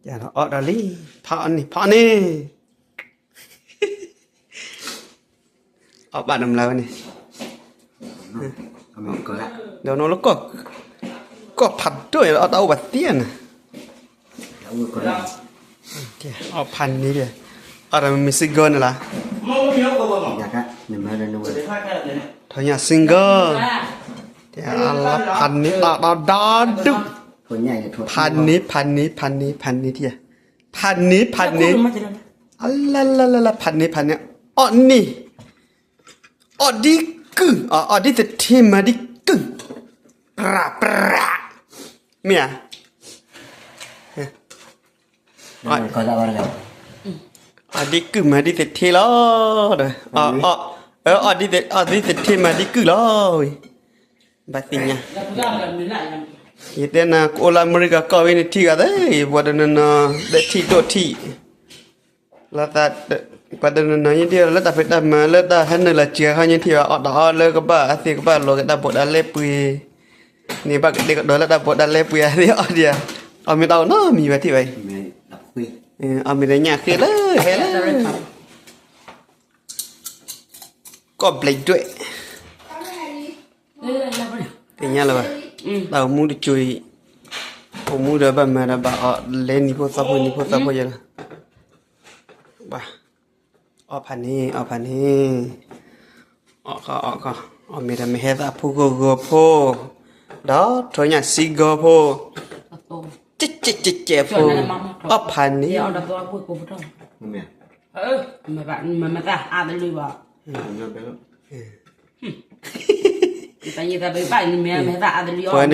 အီၣ်ဒီးလံ, ဖးအီၣ်န့ၣ် ဖးအီၣ်န့ၣ်, အီၣ်ဘၣ်နမလၤဝဲန့ၣ်, ဒီးနလၢ ကီၢ်ဖးဒိၣ်အီၣ်တၢ်အိၣ်ပှၤသ့နၤ, အီၣ်ဖးန့ၣ်, အီၣ်ဒီးမ့ၢ်စ့ၢ်ကီးန့ၣ်လီၤ, ထီၣ်ညၣ် single, ဖးန့ၣ်တၢ်ဒီဒူၣ်, ဖးန့ၣ် ဖးန့ၣ် ဖးန့ၣ် ဖးန့ၣ်ထံၣ်ဧါ, ဖးန့ၣ် ဖးန့ၣ်, အလါလါလါလါ ဖးန့ၣ် ဖးန့ၣ်, အီၣ်န့ၣ်, အီၣ်ဒ်ကုၢ်, အီၣ်ဒ်သထ့မၤဒ်ကုၢ်, ပြးပြး, မ့ၢ်ဧါ, အီၣ်ဒ်ကုၢ်မၤဒ်သထ့လီၤ, အီၣ်ဒ်သထ့မၤဒ်ကုၢ်လီၤဝဲ, ဘၣ်သ့ၣ်ညါ, ယတဲနၤ ကအိၣ်လၢအမဲရကၤကီၢ်ဝဲန့ၣ်ထံၣ်ဂၤသ့, ပှၤတနီၤနီၤ ဒဲးထံၣ်ဒိၣ်ထံၣ် လီၤသး, ပှၤတနီၤနီၤညါဒ်လၢတၢ်ဖံးတၢ်မၤလၢတၢ်ဟဲနုာ်လီၤစှၤခီညါထံၣ်ဘၣ် အီၣ်တၢ်အီၣ်လၢကဘၣ်အသ့ၣ်ကဘၣ်လီၤက့ၤတၢ်ဘိးတၢ်လဲပှ့ၤ, န့ၣ်ဘၣ်ကတဲာ်ကတီၤလၢတၢ်ဘိးတၢ်လဲပှ့ၤအသ့ၣ်အီၣ်ဒံးဧါ, အီၣ်မ့ၢ်တၢ်အိၣ်နီတမံၤဘၣ်ထံၣ်ဘၣ်အံၤ, အီၣ်မ့ၢ်တၢ်ညၣ်ဃ့လၢဟဲလၢ ကီၢ်ဘျဲးဒွဲၣ်, သ့ၣ်ညါလၢၤဘၣ်, တၢ်အိၣ်မူတစိၤအံၤ, အိၣ်မူဒီးဘၣ်မၤဒီးဘၣ်အီၣ်လဲနံၤဖိသီဖိယဲလီၤ, ဘၣ်, အီၣ်ဖးန့ၣ် အီၣ်ဖးန့ၣ်, အီၣ်ခီ အီၣ်ခီ, အီၣ်မ့ၢ်ဒီးမ့ၢ်ဟဲသးဖိဂီၤဂီၤဖိ, ဒီးထီၣ်ညၣ် single ဖိ, ကဲကဲကဲကဲဖိ, အီၣ်ဖးန့ၣ် ပှၤန့ၣ် ကၠိဘီမ့ၢ်ဝံၣ်ဆံဝံၣ်ဆံဝံၣ်န့ၣ် ဟ့ၣ်အီၣ်နီၢ်ဂၤဝံ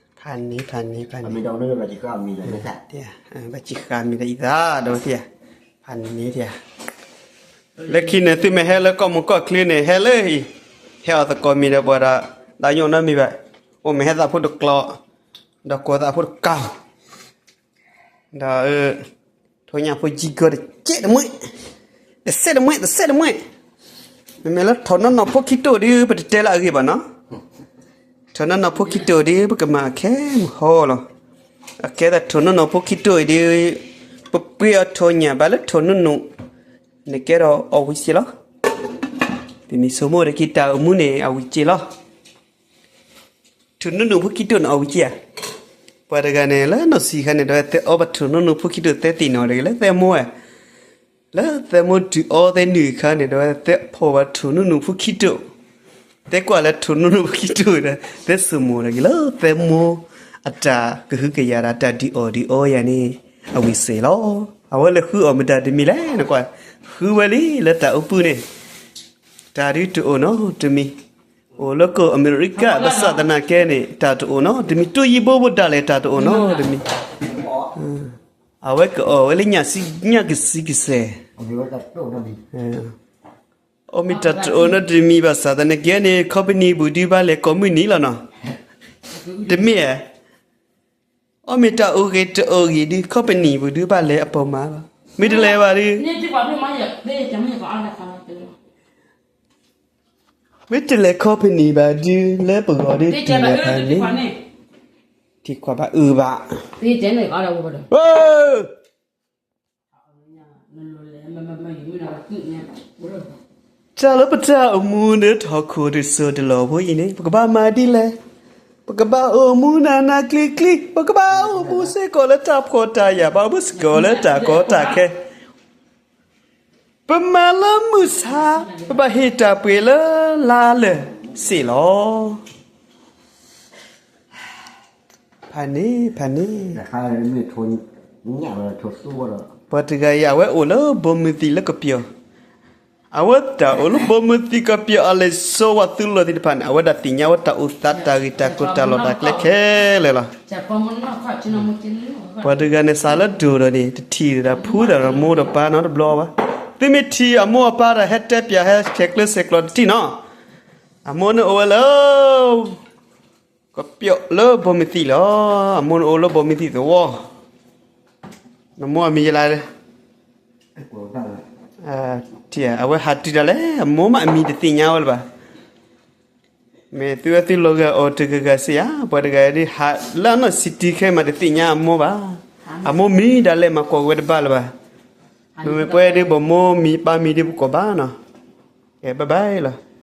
ၤနီၢ်ဂၤဒီထံၣ်ဘၣ်, ဖးန့ၣ် ဖးန့ၣ် ဖးန့ၣ်, ဘၣ်စံးဃာ်မံၤဒီးအံသးဒီးသ့ၣ်, ဘၣ်စံးဃာ်မံၤဒီးအံသးဒီးသ့ၣ်, လၢခံန့ၣ် သုမ့ၢ်ဟဲလၢကီၢ်မုၢ်ကီၢ်ချၢန့ၣ် ဟဲလၢအံၤ, ဟဲအီၣ်သကိးမံၤဒီးပှၤဒီး, တၢ်ညိၣ်နီတမံၤဘၣ်, အိၣ်မ့ၢ်ဟဲသးဖိတကျီ, ဒီးကိးသးဖိတကါ ဒီး ထိၣ်ညၣ်ဖိယံကီတကဲတမှဲ, တစဲးတမှဲ တစဲးတမှဲ, မ့မ့ၢ်လၢထိၣ်နီၢ်နီၢ်ဖိခံတိၣ်ဒ် ပတတဲလၢအဂ့ၢ်ဘၣ်နီၤ, ထိၣ်နီၢ်နီၢ်ဖိခံတိၣ်ဒ် ပကမၤခဲမုၢ်ဟီလီၤ, အကဲသးထိၣ်နီၢ်နီၢ်ဖိခံတိၣ်အံၤဒ်, ပပှ့ၤအီၤထိၣ်ညၣ်ဘၣ်လၢထိၣ်နီၢ်နီၢ်, နကဲဒီးအီၣ်ဝံၤစ့လီၤ, ပမ့ၢ်ဆိကမိၣ်ဒီးက့ၤတၢ်အိၣ်မူန့ၣ် အဝံၤစ့လီၤ ထိၣ်နီၢ်နီၢ်ဖိခံတိၣ်န့ၣ် အဝံၤက့ဧါ, ပှၤတဂၤန့ၣ် လၢနီၢ်ဆံးခါန့ၣ် ဒီးသဲအီၣ်ဘၣ်ထိၣ်နီၢ်နီၢ်ဖိခံတိၣ်သဲသ့ၣ်နီၣ်တဂ့ၤ လၢသဲမိၢ်ဝဲ, လၢသဲမိၢ်တုၤအီသဲနုာ်အခါန့ၣ် ဒီးသဲဖီၣ်ဘၣ်ထိၣ်နီၢ်နီၢ်ဖိခံတိၣ်, သဲကွၢ်လၢထိၣ်နီၢ်နီၢ်ဖိခံတိၣ်ဒီး သဲဆိမိၣ်တဂ့ၤလၢသဲမိၢ်အတၢ်ကဟုကယာ်ဒီးတၢ်ဒုးအီၣ်ဒုးအီယၤန့ၣ် အဝံၤစ့လီၤ, အဝဲလဲၤဃုအီၣ်မတၤတမံၤလဲၣ်နကွၢ်, ဃုဝဲလံလၢတၢ်အိၣ်ပုၢ်န့ၣ်, တၢ်ဒုးတအိၣ်နီတမံၤ, အိၣ်လၢကီၢ်အမဲရကၤ ဘၣ်ဆၣ်သနာ်က့န့ၣ် တၢ်တအိၣ်နီတမံၤ တူၢ်ယံၤဘိဘိဒၣ်လဲာ် တၢ်တအိၣ်နီတမံၤ, အဝဲကအီၣ်ဝဲလၢညၣ်ကဆံကစဲး, အီၣ်မ့ၢ်တၢ်တအိၣ်နီတမံၤဘၣ်ဆၣ်သနာ်က့န့ၣ် company ပူၤဒုးဘၣ်လဲၤကိးမုၢ်နံၤလီၤနီၤ, တမ့ၢ်ဧါ, အီၣ်မ့ၢ်တၢ်အိၣ်ဂ့ၤတအိၣ်ဂ့ၤဒုး company ပူၤဒုးဘၣ်လဲၤအပိာ်မးလီၤ, မ့ၢ်တလဲၤဘၣ်ဒုး မ့ၢ်တလဲၤ company ဘၣ်ဒုး လၢပဂီၢ်ဒုး ထံၣ်လၢဖးန့ၣ်, ထံၣ်ကွၢ်ဘၣ်အုးဘၣ်, တၢ်လၢပတၢ်အိၣ်မူန့ၣ် ထီၣ်ခိၣ်တစိၢ်တလီၢ်ဖိအံၤန့ၣ် ပကဘၣ်မၤဒ်လဲၣ်, ပကဘၣ်အိၣ်မူနးနးကျံၤကျံၤ, ပကဘၣ်အိၣ်မူစ့ၢ်ကီးလၢတၢ်ဖှီၣ်တၢ်ယာ်, ဘၣ်အိၣ်မူစ့ၢ်ကီးလၢတၢ်ကီတၢ်ခဲ ပမၤလၢမုၢ်ဆါ, ပဘၣ်ဟ့ၣ်တၢ်ပှ့ၤလၢလါလၢာ်စ့ၢ်လီၤ. ဖးန့ၣ် ဖးန့ၣ်, ပှၤတဂၤအံၤ အဝဲအိၣ်လၢဘိမုၢ်သံၣ်လၢကပျီၤ, အဝဲတၢ်အိၣ်လၢဘိမုၢ်သံၣ်ကပျီၤ အလဲၤစိဝဲသုးလီၢ်သ့ၣ်တဖၣ်န့ၣ် အဝဲဒၣ်သ့ၣ်ညါဝဲတၢ်အိၣ်သးတၢ်ဂ့ၢ်တၢ်ကျိၤတၢ်လီၢ်တၢ်ကျဲခဲလၢာ်လီၤ. ပှၤတဂၤန့ၣ်စးလၢဒိၣ်ဒီးန့ၣ် တထံၣ်ဒီးဖုဒီးမိၢ်ဒီးပၢ်နီတဘျီဘၣ်. သုမ့ၢ်ထံၣ်အမိၢ်အပၢ်ဒီး ဟဲတဲပၠး ဟဲဆဲးကျၢဆဲးကျိးတထံၣ်နီၤ. အမိၢ်န့ၣ်အိၣ်ဝဲလၢ ကပျီၤလၢဘိမုၢ်သံၣ်လီၤ. အမိၢ်န့ၣ်အိၣ်လၢဘိမုၢ်သံၣ်သဝီ. နမိၢ်အမံၤယလါလဲၣ်. အဝဲဟးတုၤတၢ်လဲၣ် အမိၢ်မးအမံၤတသ့ၣ်ညါဝဲလၢၤဘၣ်. မ့ၢ်သုဝဲသုလီၤဂာ်အီၤတဂၤဂၤစ့ၢ်ဧါ, ပှၤတဂၤဒ်ဟးလၢအနီၢ် city ခဲမး တသ့ၣ်ညါအမိၢ်ဘၣ်. အမိၢ်မံဒၣ်လဲာ် မၤကိးဝဲတဘၣ်လၢၤဘၣ်. မ့မ့ၢ်ပဝဲဒ်ပမိၢ်မံပၢ်မံဒ်ပကိးဘၣ်နီၤ. ကဲ bye bye လီၤ.